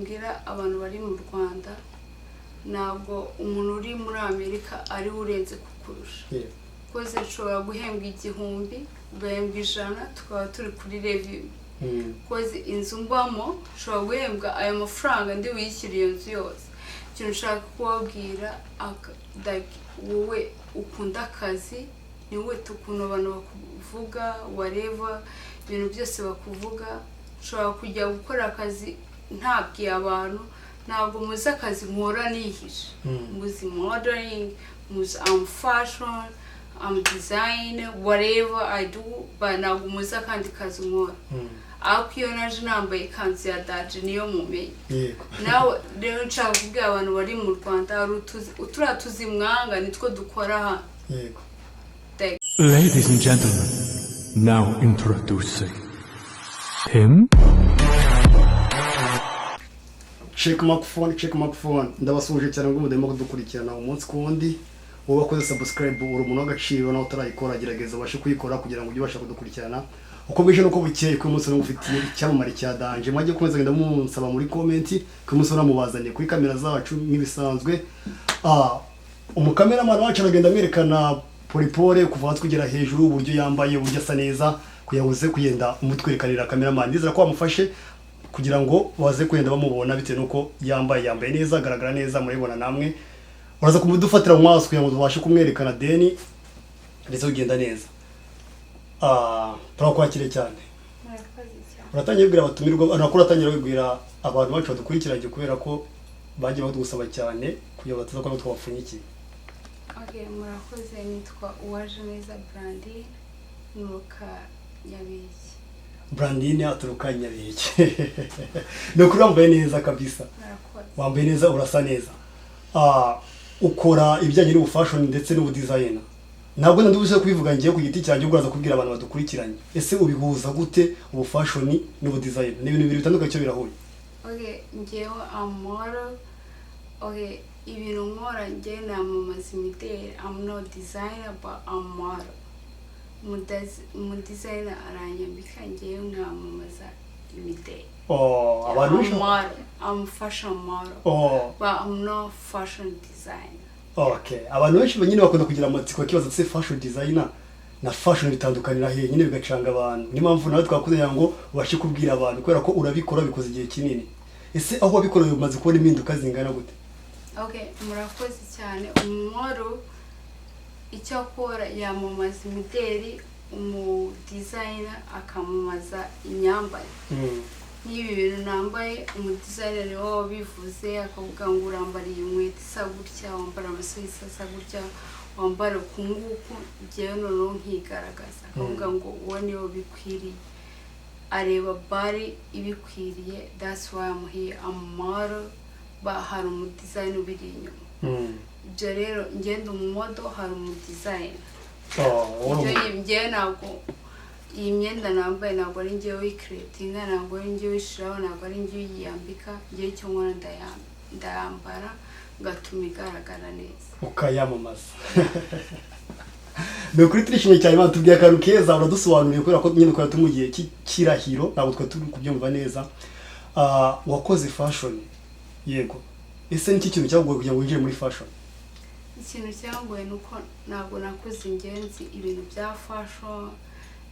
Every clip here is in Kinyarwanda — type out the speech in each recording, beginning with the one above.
Mbwira abantu bari mu Rwanda, ntabwo umuntu uri muri Amerika ari we urenze kukurusha. Koze nshobora guhembwa 1000, ugahembwa 100, tukaba turi kuri level. Koze inzu mbamo, nshobora guhembwa ayo mafaranga ndi buyishyure iyo nzu yose. Ikintu nshaka kubabwira, like, wowe ukunda akazi, ni wowe ukuntu abantu bakuvuga, whatever, ibintu byose bakuvuga. Nshobora kujya gukora akazi ntabwiye abantu. Ntabwo muzi akazi nkora nihishe. Muzi modeling, muzi am fashion, am design, whatever I do, but ntabwo muzi akandi kazi nkora. Ariko iyo naje nambaye ikanzu ya daje, niyo mumenye. Nawe rero nshaka kubwira abantu bari mu Rwanda, hari utuzi, turiya tuzi mwanga nitwo dukora hano. Like, Ladies and gentlemen, now introducing him. Check microphone, check microphone. Ndabasuhuje cyane ngo mudemo kudukurikirana umunsi ku wundi. Wowe wakoze subscribe, uri umuntu w'agaciro. Nawe utarayikora, gerageza ubashe kuyikora kugira ngo ujye ubasha kudukurikirana uko bwije n'uko bukeye. Ku munsi ufitiye icyamamare cya danger, mwajye gukomeza kugenda munsaba muri comment. Ku munsi namubazaniye kuri kamera zacu nk'ibisanzwe. Umukameramani wacu aragenda amwerekana polipole kuva hasi kugera hejuru, uburyo yambaye, uburyo asa neza, kugira ngo uze kugenda umutwerekanira. Kameramani, ndizera ko wamufashe kugira ngo baze kugenda bamubona bitewe n'uko yambaye neza, agaragara neza, murabibona namwe. Uraza kumudufatira mu maso kugira ngo tubashe kumwerekana, deni ndetse kugenda neza. Turakwakiriye cyane. Murakoze cyane. Uratangira wibwira abatumirwa, nako uratangira wibwira abantu bacu badukurikiranye, kubera ko bagiye badusaba cyane kugira ngo bataza kuba twabapfunyikiye. Okay, murakoze. Nitwa Uwajeneza Brandine, nturuka Nyabiki. Brandine aturuka Nyabiki. Ni ukuri wambaye neza kabisa. Murakoze. Wambaye neza, urasa neza. Ukora ibijyanye n'ubufashion ndetse n'ubudesigner. Ntabwo nandi buze kubivuga ngiye ku giti cyanjye, ubwo uraza kubwira abantu badukurikiranye. Ese ubihuza gute, ubufashion n'ubudesigner? Ni ibintu bibiri bitandukanye cyo birahuye? Okay, ngewe am model. Okay, ibintu nkora, ngewe namamaza imideli. I'm not designer, but I'm model. Umudesigner aranyambika, ngewe nkamamaza imideli. Oh, abantu benshi I'm model, I'm fashion model, but I'm not fashion designer. Okay, abantu benshi nyine bakunda kugira amatsiko bakibaza: se fashion designer na fashion bitandukanira he? Nyine bigacanga abantu. Niyo mpamvu nawe twakugira ngo ubashe kubwira abantu, kubera ko urabikora, bikoze igihe kinini. Ese aho wabikoreye umaze kubona impinduka zingana gute? Okay, murakoze cyane. Umumodel icyo akora, yamamaza imideli, umudesigner akamamaza imyambarire. Nk'ibi bintu nambaye, umudesigner niwe wabivuze, akavuga ngo urambara iyi nkweto isa gutya, wambara amasogisi asa gutya, wambara uku nguku. Njyewe noneho nkigaragaza, akavuga ngo uwo niwo bikwiriye, areba bari ibikwiriye. That's why I'm here. I'm model, but hari umudesigner ubiri inyuma. Ibyo rero, ngenda umumodel, hari umudesigner. Oh, uri Ibyo njyewe ntabwo, iyi myenda nambaye ntabwo ari njyewe uyicreatinga, ntabwo ari njyewe uyishiraho, ntabwo ari njyewe uyiyambika. Njyewe icyo nkora, ndayambara ngatuma igaragara neza. Ukayamamaza. Ni ukuri turishimye cyane. Imana tubwiye akantu keza, uradusobanuriye, kubera ko nyine twari turi mu gihe cy'irahiro, ntabwo twari turi kubyumva neza. Wakoze fashion, yego. Ese niki kintu cyakugoye kugira ngo winjire muri fashion? Ikintu cyangoye ni uko ntabwo nakuze ingenzi ibintu bya fashion.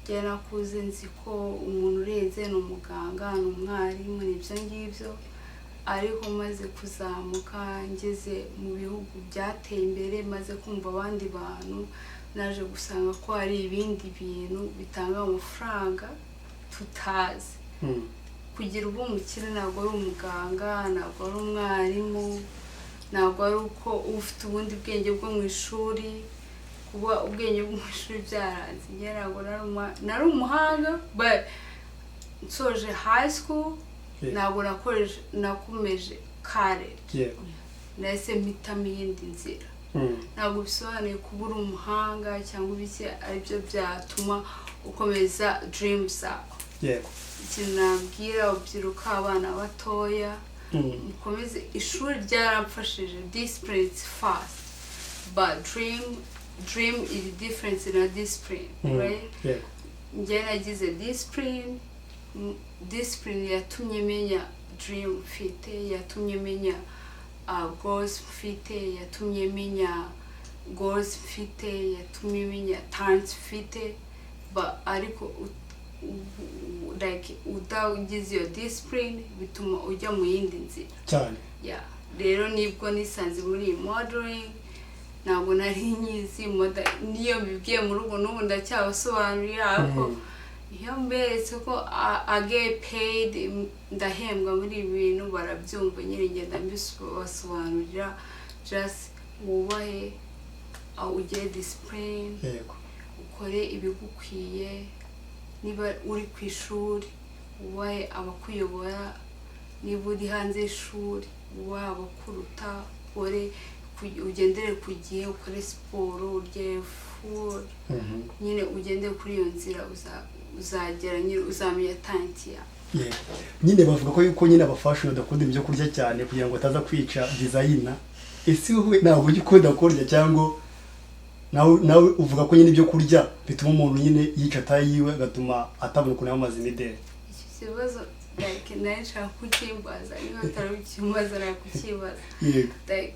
Njye nakuze nzi ko umuntu urenze ni umuganga, ni umwarimu, ni ibyo ngibyo. Ariko maze kuzamuka, ngeze mu bihugu byateye imbere, maze kumva abandi bantu, naje gusanga ko hari ibindi bintu bitanga amafaranga tutazi. Kugira uba umukire ntabwo ari umuganga, ntabwo ari umwarimu, ntabwo ari uko uba ufite ubundi bwenge bwo mu ishuri. Kuba ubwenge bwo mu ishuri byaranze, njye ntabwo nari umuhanga, but nsoje high school, ntabwo nakomeje college. Nahise mpitamo iyindi nzira. Ntabwo bisobanuye kuba uri umuhanga cyangwa ibiki aribyo byatuma ukomeza dream zawe. Ikintu nabwira urubyiruko, abana batoya, mukomeze ishuri, ryaramfashije. Discipline is fast, but dream is different na discipline, right? Yego. Njye nagize discipline. Discipline yatumye menya dream mfite, yatumye menya goals mfite, yatumye menya goals mfite, yatumye menya talents mfite. But ariko like utagize iyo discipline bituma ujya mu yindi nzira. Yeah, rero nibwo nisanze muri iyi modeling. Ntabwo nari nyizi model, niyo mbibwiye mu rugo n'ubu ndacyabasobanurira, ariko iyo mberetse ko I get paid, ndahembwa muri ibi bintu, barabyumva nyine. Ngenda mbibasobanurira, just wubahe, ugire discipline, ukore ibigukwiye. Niba uri ku ishuri, wubahe abakuyobora. Niba uri hanze y'ishuri, wubahe abakuruta. Ukore ugendere ku gihe, ukore siporo, urye food nyine, ugendere kuri iyo nzira, uzagera nyine, uzamenya talent yawe. Yego. Nyine bavuga ko yuko nyine aba fashion badakunda ibyo kurya cyane kugira ngo bataza kwica design. Ese wowe ntabwo ujya ukunda kurya, cyangwa nawe uvuga ko nyine ibyo kurya bituma umuntu nyine yica taille yiwe, agatuma atabona ukuntu yamamaza imideli? Iki kibazo like nari nshaka kukimbaza, niba atari ukimbaza nari kukibaza. Like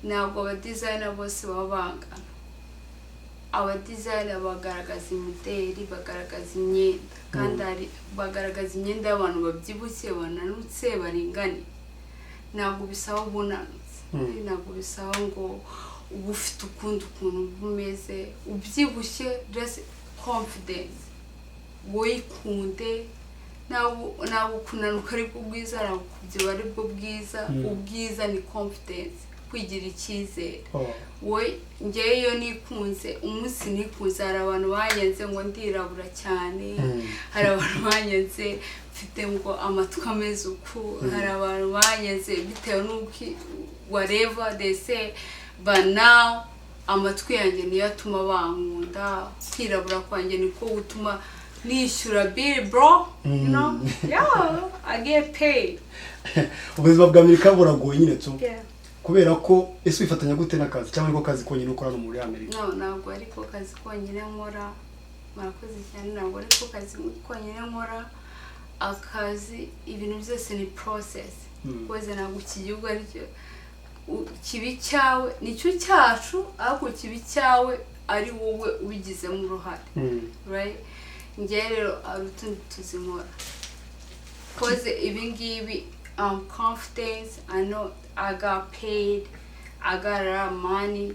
ntabwo aba designer bose baba bangana. Aba designer bagaragaza imideli, bagaragaza imyenda, kandi hari bagaragaza imyenda y'abantu babyibushye, bananutse, baringaniye. Ntabwo bisaba ubunanutse, ntabwo bisaba ngo uba ufite ukundi ukuntu uba umeze ubyibushye. Just confidence, wikunde. Ntabwo kunanuka aribwo bwiza, ntabwo kubyibuha aribwo bwiza. Ubwiza ni confidence, kwigira icyizere. We ngewe iyo nikunze, umunsi nikunze, hari abantu banyanze ngo ndirabura cyane, hari abantu banyanze mfite ngo amatwi ameze uku, hari abantu banyanze bitewe n'uko whatever they say, but now amatwi yanjye niyo atuma bankunda, kwirabura kwanjye niko gutuma nishyura bill, bro. Yeah, I get paid. Ubuzima bwa Amerika buragoye nyine tu. Yeah. Kubera ko ese wifatanya gute n'akazi, cyangwa niko kazi konyine ukora hano muri Amerika? No, ntabwo ariko kazi konyine nkora. Murakoze cyane. Ntabwo ariko kazi konyine nkora. Akazi, ibintu byose ni process. Koze ntabwo iki gihugu aricyo kibi cyawe, nicyo cyacu, ariko kibi cyawe ari wowe ubigizemo uruhare. Right, njye rero hari utundi tuzi nkora koze ibi ngibi. Confidence, I know I got paid, I got a lot of money,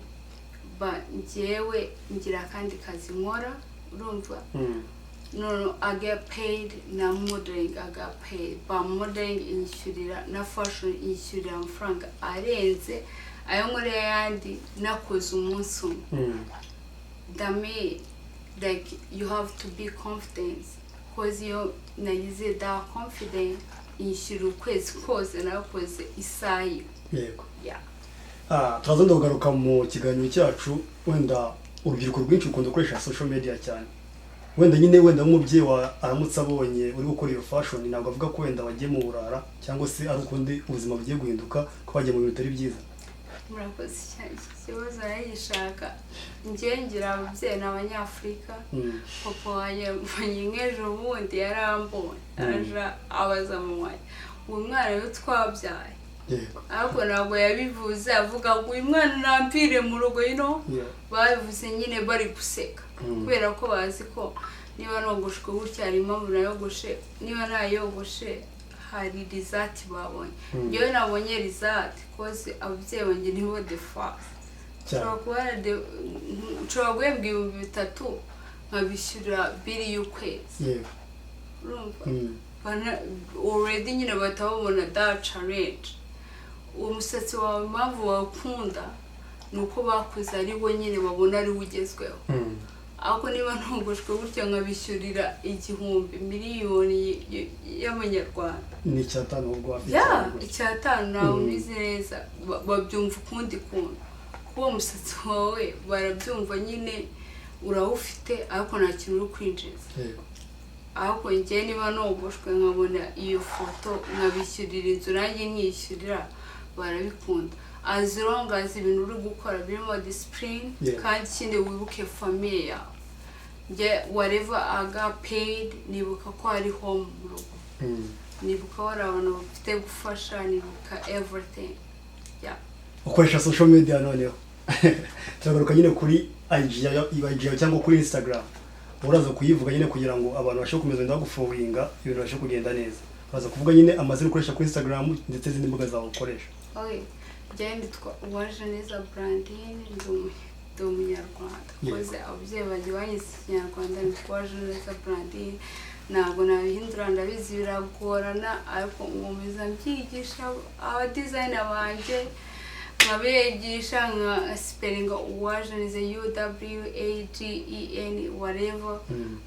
but njyewe ngira akandi kazi nkora, urumva? No, I get paid na modeling. I got paid, but modeling inyishyurira na fashion inyishyurira amafaranga arenze ayo nkoreye ayandi nakoze umunsi umwe. That mean like you have to be confident, cause iyo nagize that confident, inyishyurira ukwezi kose nakoze isaha imwe. Yeah. Turaza kugaruka mu kiganiro cyacu. Wenda urubyiruko rwinshi rukunda gukoresha social media cyane. Wenda nyine, wenda nk'umubyeyi wa aramutse abonye uri gukora iyo fashion, ntabwo avuga ko wenda wagiye mu burara, cyangwa se ari ukundi ubuzima bugiye guhinduka, ko wagiye mu bintu bitari byiza? Murakoze cyane, iki kibazo arayishaka. Njye ngira ababyeyi ni Abanyafurika. Papa wanjye mbonye nk'ejo bundi yarambonye, araja abaza mama wanjye, uyu mwana rero twabyaye, ariko ntabwo yabivuze avuga ngo uyu mwana nampire mu rugo. Babivuze nyine bari guseka, kubera ko bazi ko niba nogoshwe gutya hari impamvu nayogoshe, niba nayogoshe hari result babonye. Njyewe nabonye result 'cause ababyeyi banjye nibo the first. Nshobora guhembwa 3000 nkabishyura bill y'ukwezi, urumva? Already nyine bahita babona that challenge. Uwo musatsi wawe impamvu wawukunda ni uko bakuze ari wo nyine babona ari wo ugezweho. Ariko niba ntogoshwe gutya nkabishyurira 1000, miliyoni y'amanyarwanda, Ni icyatanu ubwo hafi ya cyane gutya. Icyatanu ntabwo ubizi neza. Babyumva ukundi kuntu, kuko uwo musatsi wawe barabyumva nyine urawufite, ariko nta kintu uri kwinjiza. Ariko njye niba nogoshwe nkabona iyo foto nkabishyurira inzu, nanjye nkishyurira, barabikunda as long as ibintu uri gukora birimo discipline. Kandi ikindi, wibuke famille yawe. Njye whatever I got paid, nibuka ko hari home mu rugo. Nibuka hari abantu bafite gufasha, nibuka everything, yeah. Ukoresha social media. Noneho turagaruka nyine kuri IG yawe, IG yawe cyangwa kuri Instagram. Uraza kuyivuga nyine kugira ngo abantu babashe gukomeza wenda bagufollowinga, ibintu babashe kugenda neza. Uraza kuvuga nyine amazina ukoresha kuri Instagram ndetse n'izindi mbuga zawe ukoresha. Okay, njyewe nitwa Uwajeneza Brandine, ndi umunyarwanda. Koze ababyeyi banjye banyise ikinyarwanda, nitwa Uwajeneza Brandine, ntabwo nabihindura. Ndabizi biragorana, ariko nkomeza mbyigisha aba designer banjye, nkabigisha nka spellinga Uwajeneza, UWAGEN, whatever,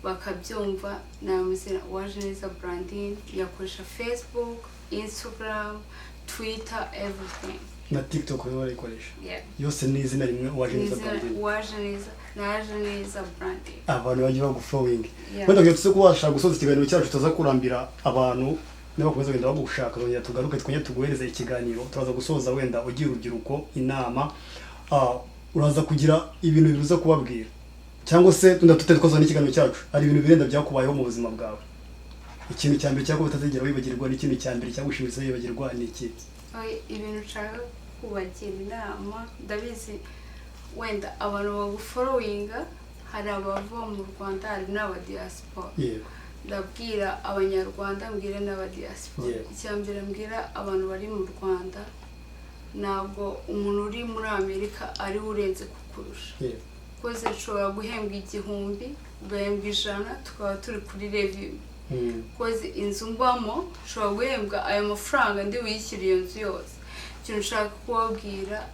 bakabyumva. Ni amazina Uwajeneza Brandine, yakoresha Facebook, Instagram, Twitter, everything. Na TikTok rero barayikoresha? Yeah. Yose ni izina rimwe, Uwajeneza Ni izina Brandine. Uwajeneza, najeneza Brandine. Abantu bajya bagufollowing. Yeah. Wenda kugira tuze kubasha gusoza ikiganiro cyacu, tuza kurambira abantu niba bakomeza wenda bagushaka, tuzongera tugaruke twongere tuguhereze ikiganiro. Turaza gusoza wenda ugira urubyiruko inama. Uraza kugira ibintu bibuza kubabwira, cyangwa se tunda tutari twasoza n'ikiganiro cyacu, hari ibintu birenda byakubayeho mu buzima bwawe. Ikintu cya mbere cyangwa utazigera wibagirwa n'ikintu cya mbere cyagushimisha wibagirwa ni iki? Oye, ibintu nshaka kubagira inama, ndabizi wenda abantu bagufollowinga hari abava mu Rwanda, hari n'abadiaspora. Ndabwira abanyarwanda, mbwire n'abadiaspora. Icya mbere mbwira abantu bari mu Rwanda, ntabwo umuntu uri muri Amerika ari we urenze kukurusha. Koze nshobora guhembwa 1000, ugahembwa 100, tukaba turi kuri level. Koze inzu mbamo, nshobora guhembwa ayo mafaranga ndi buyishyure iyo nzu yose. Ikintu nshaka kubabwira,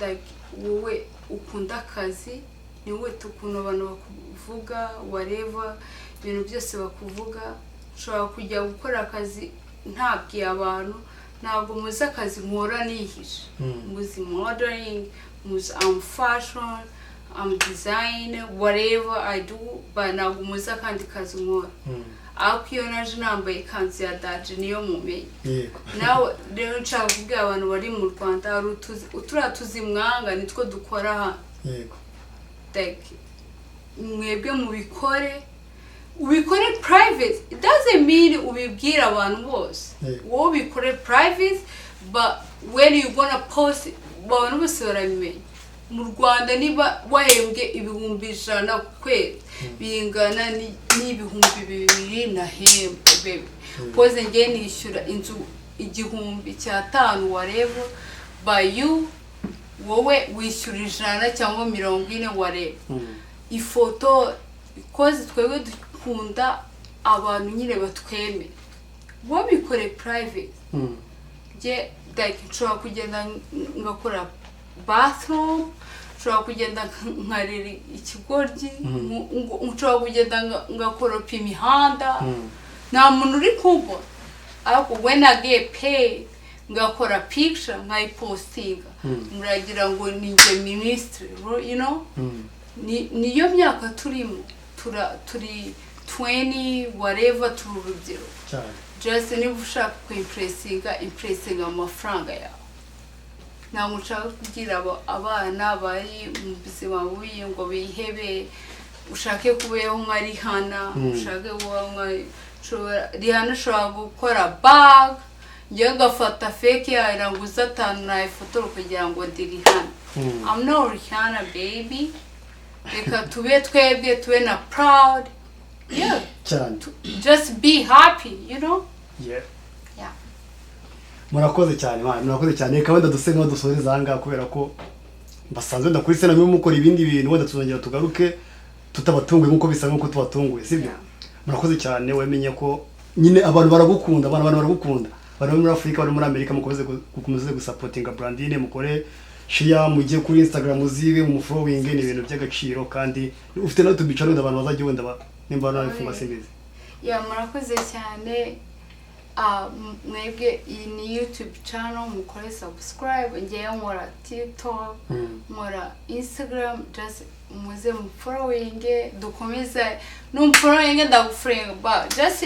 like, wowe ukunda akazi, ni wowe ukuntu abantu bakuvuga, whatever, ibintu byose bakuvuga. Nshobora kujya gukora akazi ntabwiye abantu. Ntabwo muzi akazi nkora nihishe. Muzi modeling, muzi am fashion, am design, whatever I do, but ntabwo muzi akandi kazi nkora. Ariko iyo naje nambaye ikanzu ya daje, niyo mumenye. Nawe rero nshaka kubwira abantu bari mu Rwanda, hari utuzi, turiya tuzi mwanga nitwo dukora hano. Like, mwebwe mubikore, ubikore private. It doesn't mean ubibwire abantu bose. Wowe ubikore private, but when you gonna post, abantu bose barabimenya. Mu Rwanda niba wahembwe 100,000 ku kwezi, bingana n'2000 nahembwe, baby. Koze njye nishyura inzu 1500, whatever, by you wowe wishyura 100 cyangwa 40, whatever. Ifoto koze twebwe dukunda abantu nyine batwemera, wabikore private. Njye like nshobora kugenda ngakora bathroom, nshobora kugenda nkarera ikigoryi, nshobora kugenda ngakoropa imihanda, nta muntu uri kumbona. Ariko when I get paid, ngakora picture nkayipostinga, muragira ngo ni njye minisitiri. Niyo myaka turimo, turi 20 whatever, turi urubyiruko. Just niba ushaka kuimpressinga, impressinga mu mafaranga yawe. Ntabwo nshaka kubwira abana bari mu buzima bubi ngo bihebe, ushake kubaho nka Rihanna, ushake kubaho nka Rihanna. Ushobora gukora bag, njyewe ngafata fake yayo, iranguza atanu, nayifotora kugira ngo ndi Rihanna. I'm not Rihanna, baby. Reka tube twebwe, tube na proud, yeah. Just be happy. Yeah. Murakoze cyane, man, murakoze cyane. Reka wenda duse nkaho dusoreza aha ngaha, kubera ko basanzwe wenda kuri sena mukora ibindi bintu. Wenda tuzongera tugaruke tutabatunguye nk'uko bisa nk'uko tubatunguye, sibyo? Yeah. Murakoze cyane. Wamenye ko nyine abantu baragukunda, abantu baragukunda, bari muri Afurika, bari muri Amerika. Mukomeze gukomeze gusupportinga Brandine, mukore share, mujye kuri Instagram ziwe mumufollowing, ni ibintu by'agaciro. Kandi ufite na YouTube channel, abantu bazajya wenda nimba nabifunga simbizi. Yeah, murakoze cyane. Mwebwe iyi ni YouTube channel, mukore subscribe. Ngewe nkora TikTok, nkora Instagram, just muze mufollowing, dukomeze. Numfollowing ndagufollowing, but just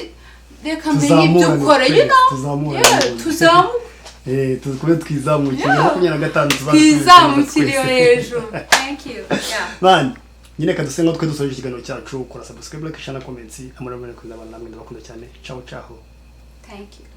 reka menye ibyo Tuzamurane ukora, you twese, know. tuzamurane. Yeah, tuzamuke. Tukomeze twizamukire. 25 tuzabe Twizamukire twese. hejuru. Thank you, yeah. Man, nyine kaduse nkaho twe dusoje ikiganiro cyacu. Kora subscribe, like, share na comments. Amurabona kunda abantu namwe, ndabakunda cyane. Ciao ciao. Thank you.